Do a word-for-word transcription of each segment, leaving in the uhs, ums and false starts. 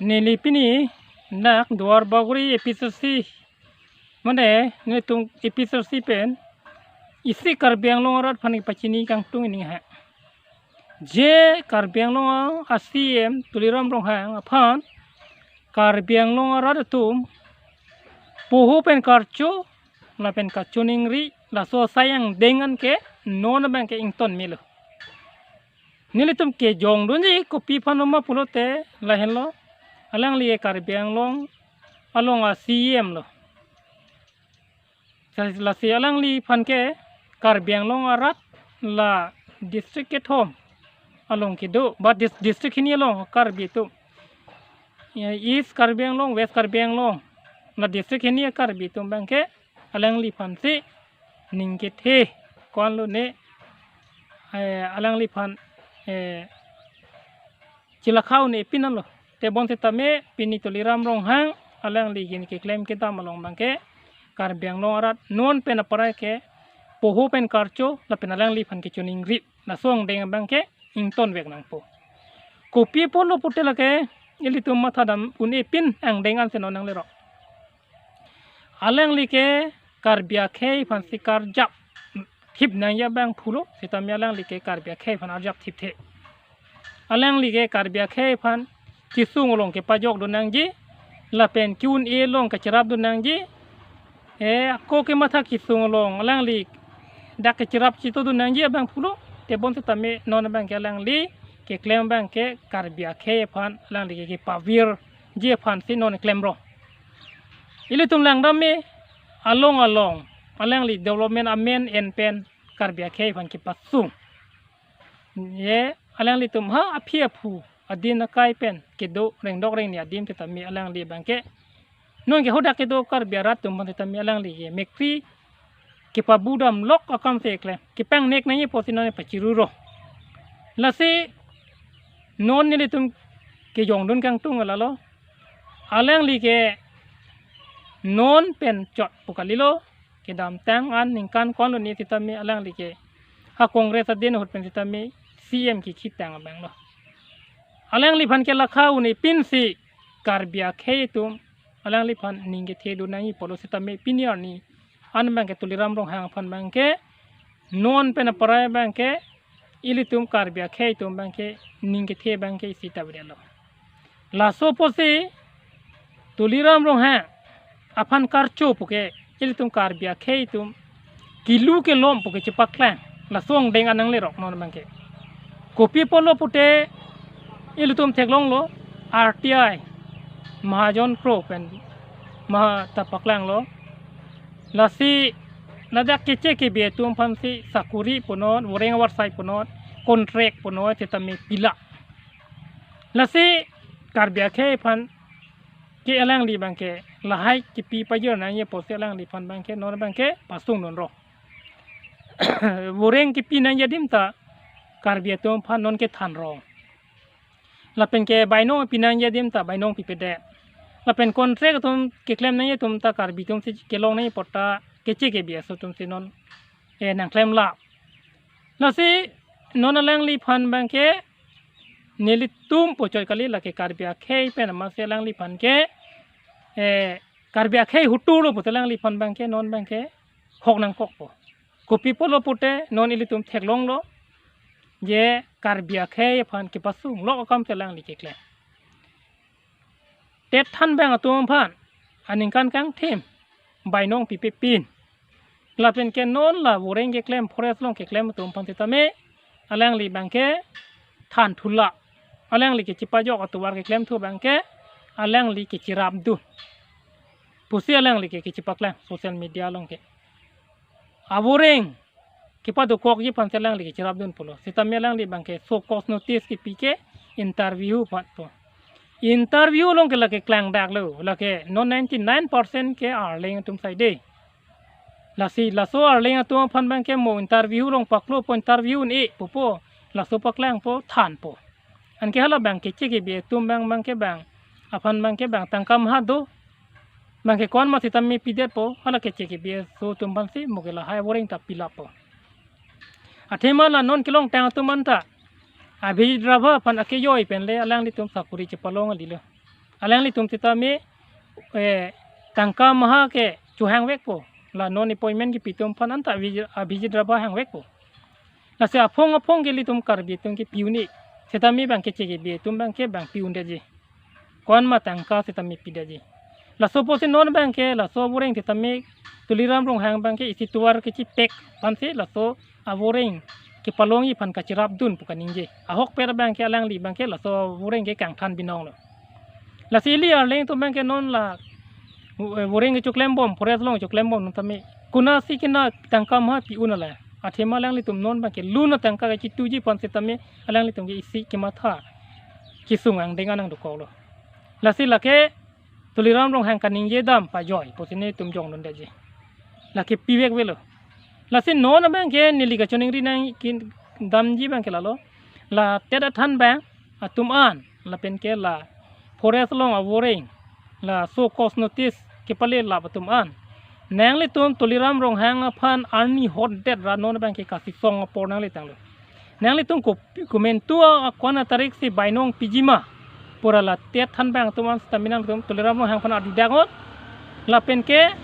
Neli pini dak Duar Bagori A P C C, mane nelitum A P C C pen isi Karbi Anglong arat aphan kepachini kangtung ning ha. Je Karbi Anglong a C E M Tuliram Ronghang aphan Karbi Anglong arat atum poho pen karcho lapen kachoningri laso asai angdeng an ke non abang ke ington melo. Nelitum kejongdunji kopi aphan ma pulote lahenlo, alangli Karbi Anglong along a C E M lo. Lasi alangli aphan ke Karbi Anglong arat la district kethom along kedo, ba dis-, district hini along Karbi atum, ya, East Karbi Anglong, West Karbi Anglong, la district hini Karbi atum abang ke alangli aphansi ning kethe, ko-an lone, eh, alangli aphan, eh, chelakha un-e pin anlo. Tebon setame pini Tuliram Ronghang alangli gin keklem kedam along abang ke Karbi Anglong arat non pen aparai ke poho pen karcho lapen alangli aphan kechoningri laso angdeng abang ke ington vek nangpo. Kopi apotlo pute lake ilitum mathadam un-e pin angdeng ansi non nanglerok. Alangli ke Karbi akhei aphansi karjap thip nangji abang pulo, setame alangli ke Karbi akhei aphan arjap thipthe. Alangli ke Karbi akhei aphan kesung along kepajokdun nangji lapen ke-un-e along kacherapdun nangji. Eh, ako kematha kesung along alangli dak kacherap chetodun nangji abang pulo. Tebon setame non abang ke alangli keklem abang ke Karbi akhei aphan alangli ke kepavirji aphansi non klemrong. Ilitum langdam me along along alangli development amen en pen Karbi akhei aphan kepasung. Ye alanglitum ha aphi aphu adin akai pen kedo rengdok rengni adim setame alangli abang ke non ke hadak kedo Karbi arat atum aphan setame alangli ke mekri kepabudam lok akam se klem, kepangnek nangji apotsi non pachiruro. Lasi non nelitum kejongdun kangtung lalo. Alangli ke non pen chot pu kalilo, kedamtang an ningkan ko-an lone setame alangli ke ha Congress adin ahut pen setame C E M kekhi tang abang lo. Alangli aphan kelakha un-e pinsi Karbi akhei atum alangli aphan ning kethedun nangji pulo setame pini arni an abang ke Tuliram Ronghang aphan abang ke non pen aparai abang ke ilitum Karbi akhei atum abang ke ning kethe abang ke isi ta bidalo. Laso apotsi Tuliram Ronghang aphan karcho puke ilitum Karbi akhei atum kilu kelom puke chepaklang, laso angdeng an nanglerok non abang ke. Kopi apotlo pute ilitum theklonglo, R T I Mahajon Kro pen ma ta paklanglo. Lasi ladak keche kebi atum aphansi sakuri punot, voreng avarsai punot, contract punot setame pila. Lasi Karbi akhei aphan ke alangli abang ke lahai kepi pajir nangji apotsi alangli aphan abang ke non abang ke pasungdunrong. Voreng kepi nangji adim ta Karbi atum aphan non kethanrong. Lapen ke bainong pi nangji adim ta bainong pipedet. Lapen contract atum keklem nangji atum ta Karbi atumsi kelong nangji apot ta keche kebi aso atumsi non, eh, nangklemlap. Lasi non alangli aphan abang ke nelitum pu chot kali, lake Karbi akhei pen amatsi alangli aphan ke, eh, Karbi akhei hutu lo pute alangli aphan abang ke non abang ke hok nangkokpo. Kopi apotlo pute non ilitum theklonglo je Karbi akhei aphan kepasung lok akam si alangli keklem. Tet than abang atum aphan aningkan kangthim bainong pipe pin. Lapen ke non la voreng keklem, forest along keklem atum aphan setame alangli abang ke than thulap. Alangli kechepajok atovar keklem thu abang ke alangli kecherapdun pusi alangli ke kechepaklang social media along ke. Avoreng kepadokokji aphansi alangli kecherapdun pulo. Setame alangli abang ke show cause notice kepi ke interview aphan po. Interview along ke lake klangdaklo, lake non ninety-nine percent ke Arleng atum side. Lasi laso Arleng atum aphan abang ke mo interview along paklopo, interview un-e pupo, laso paklangpo, thanpo. Anke hala abang keche kebi atum abang, abang ke abang aphan abang ke abang tangka maha do. Abang ke ko-an ma setame pidetpo, hala keche kebi aso atum aphansi mo ke lahai voreng ta pilappo. Athema la non kelongtang atum anta Abhijit Rabha aphan akejoi pen le alanglitum sakuri chepalong alilo. Alanglitum sitame, eh, tangka maha ke chohangvekpo. La non appointment kepi atum aphan anta Abhijit, Abhijit Rabha hangvekpo. Lasi aphong aphong ke ilitum Karbi atum ke pi un-e. Sitame bang keche kebe atum bang ke bang pi un-edetji. Ko-an ma tangka sitame pidetji. Laso pusi non bang ke laso avoreng sitame Tuliram Ronghang bang ke isi tovar kechipek aphansi laso avoreng kepalongji aphan kachirapdun pu kaningje. Ahokpet bang ke alangli bang ke laso avoreng ke kangthan binong lo. Lasi ili arleng atum bang ke non la, eh, avoreng kechoklembom, forest along choklembom non tame, konatsi kena tangka maha pi un ala. Athema alanglitum non bang ke lun atangka kachituji aphan sitame alanglitum ke isi kematha kesung angdeng anang dokok lo. Lasi lake Tuliram Ronghang kaningje dam pajoi pusi nelitum jongdundetji. Lake pivek avelo. Lasi non abang ke neli kachiningri nangkedamji bang ke lalo. La TET athan bang atum an, lapen ke la forest along avoreng, la show cause notice kepale lap atum an, nanglitum Tuliram Ronghang aphan arni hotdet ra non bang ke kasisong apor nanglitanglo. Nanglitum ko, komantu a, ko-an atarik si bainong piji ma pu ra la TET than bang atum an sitame nanglitum Tuliram Ronghang aphan arjudak non. Lapen ke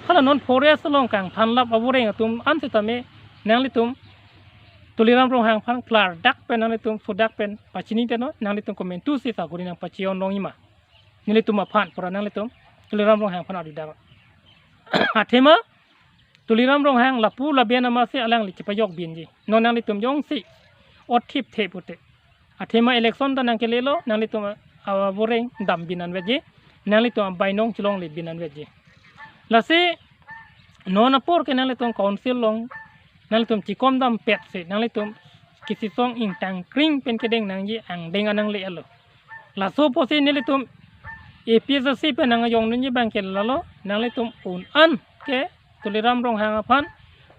hala non forest along kangthan lap avoreng atum an sitame nanglitum Tuliram Ronghang aphan klardak pen nanglitum sudak pen pachinidetnon, nanglitum komantu si saguri nangpache-on longji ma. Nelitum aphan pu ra nanglitum Tuliram Ronghang aphan arjudak. Athema Tuliram Ronghang lapu laben amatsi alangli chepajok binji. Non nanglitum jongsi othip the pute. Athema election ta nangkelelo, nanglitum a, avoreng dam bin anvetji. Nanglitum abainong chelongle bin anvetji. Lasi non apor ke nanglitum council along nanglitum chikom dampetsi nanglitum kesisong ingtangkring pen kedeng nangji angdeng anangle-etlo. Laso pusi nelitum APHLC pen nangjongdunji bang ke lalo, nanglitum un-an ke Tuliram Ronghang aphan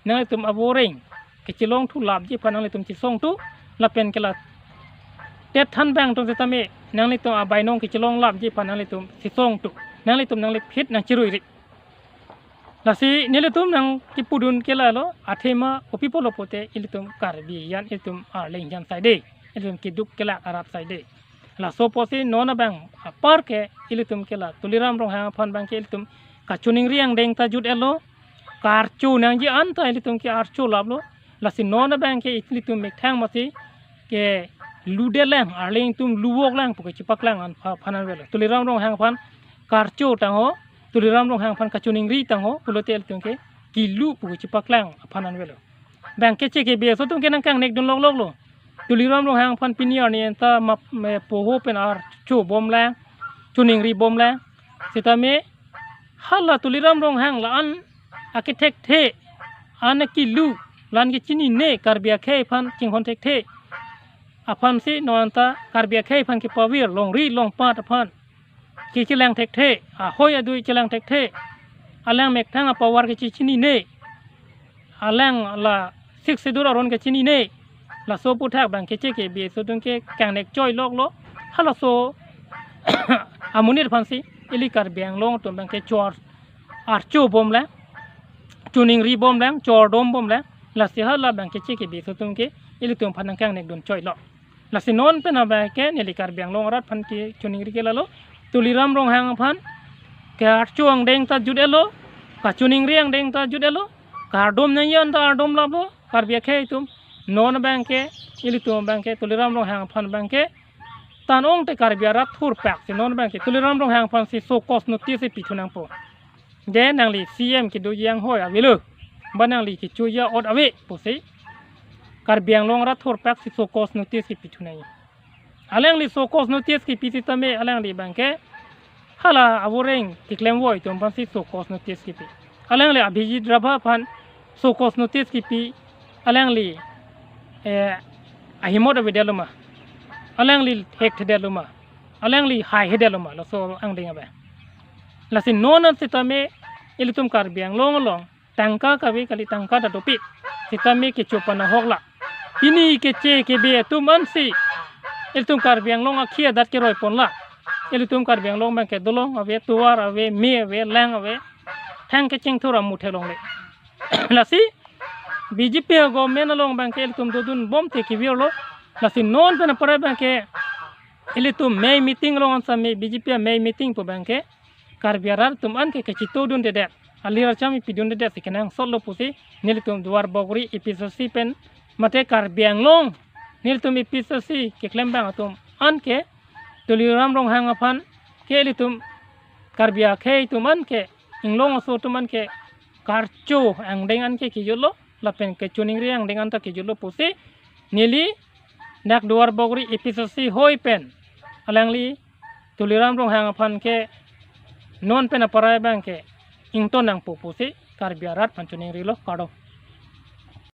nanglitum avoreng kechelongthu lapji aphan nanglitum chesongthu, lapen ke la TET than bang atum sitame nanglitum abainong kechelong lapji aphan nanglitum chesongthu. Nanglitum nangliphit nangchiruiri. Lasi nelitum nangkepudun ke lalo, athema kopi pulo pute ilitum Karbi an, ilitum arleng an saide, ilitum keduk kelak arat saide. Laso pusi non abang apar ke ilitum ke la Tuliram Ronghang aphan bang ke ilitum kachiningri angdeng ta jut-etlo, karcho nangji an ta ilitum ke archo laplo. Lasi non abang ke ilitum methang amatsi ke ludet lang, arleng atum luvok lang pu kechipaklang an pha-, aphan anvetlo. Tuliram Ronghang aphan karcho tangho, Tuliram Ronghang aphan kachiningri tangho pulote ilitum ke kilu pu kechipaklang aphan anvetlo. Bang keche kebe aso atum ke nangkangnek dun lokloklo. Tuliram Ronghang aphan pini arni anta map, me, poho pen archo bomlang, chiningri bomlang. Sitame hala Tuliram Ronghang la-an akethekthe, an akilu, la-an kechinine, Karbi akhei aphan chinghon thekthe aphansi non anta Karbi akhei aphan kepavir, longri longpat aphan kechelang thekthe, ahoi adui chelang thekthe, alang methang apower kechechinine, alang la Sixth Schedule aron kechinine, laso aphuthak bang keche kebe aso atum ke kangnek choi loklo. Halaso amonit aphansi ili Karbi Anglong atum bang ke chor archo bomlang, chiningri bomlang, chordom bomlang. Lasi hala bang keche kebe aso atum ke ilitum aphan nangkangnek dun choilo. Lasi non pen abang ke neli Karbi Anglong arat aphan kechiningri ke lalo, Tuliram Ronghang aphan ke archo angdeng ta jut-etlo, kachiningri angdeng ta jut-etlo, kardom nangji an ta ardom laplo, Karbi akhei atum. Non bang ke ilitum bang ke Tuliram Ronghang aphan bang ke tan ong te Karbi arat thurpak si non bang ke Tuliram Ronghang aphansi show cause notice si pithu nangpo. Je nangli CEM kedoji anghoi avelo, ba nangli kechoji a'ot ave pusi Karbi Anglong arat thurpak si show cause notice si pithu nangji. Alangli show cause notice kepi sitame alangli bang ke hala avoreng keklem voi atum aphansi show cause notice kepi. Alangli Abhijit Rabha aphan show cause notice kepi, alangli, eh, ahimot avedetlo ma, alangli hekthedetlo ma, alangli haihedetlo ma, laso angdeng abang. Lasi non an sitame ilitum Karbi Anglong along tangka kave kali, tangka ta dopik. Sitame kecho panahok la. Pini keche kebe atum ansi ilitum Karbi Anglong akhei adat keroi pon la. Ilitum Karbi Anglong bang ke dolong ave, tovar ave, me ave, lang ave, thang kecheng thur amu theklongle. Lasi BJP government along bang ke ilitum dodun bom te kevirlo. Lasi non pen apar bang ke ilitum mei meeting along ansame B J P amei meeting pu abangke Karbi arat atum anke kachitodundedet, alir acham ipidundedet si kenangsotlo pusi nelitum Duarbagori A P C C pen mate Karbi Anglong nelitum A P C C keklem abang atum anke Tuliram Ronghang aphan ke ilitum Karbi akhei atum anke inglong aso atum anke karcho angdeng anke kejutlo lapen kachiningri angdeng anta kejutlo pusi neli dak Duarbagori A P C C hoi pen alangli Tuliram Ronghang aphan ke non pen aparai abangke ington nangpo pusi Karbi arat aphan chiningrilo, kardom.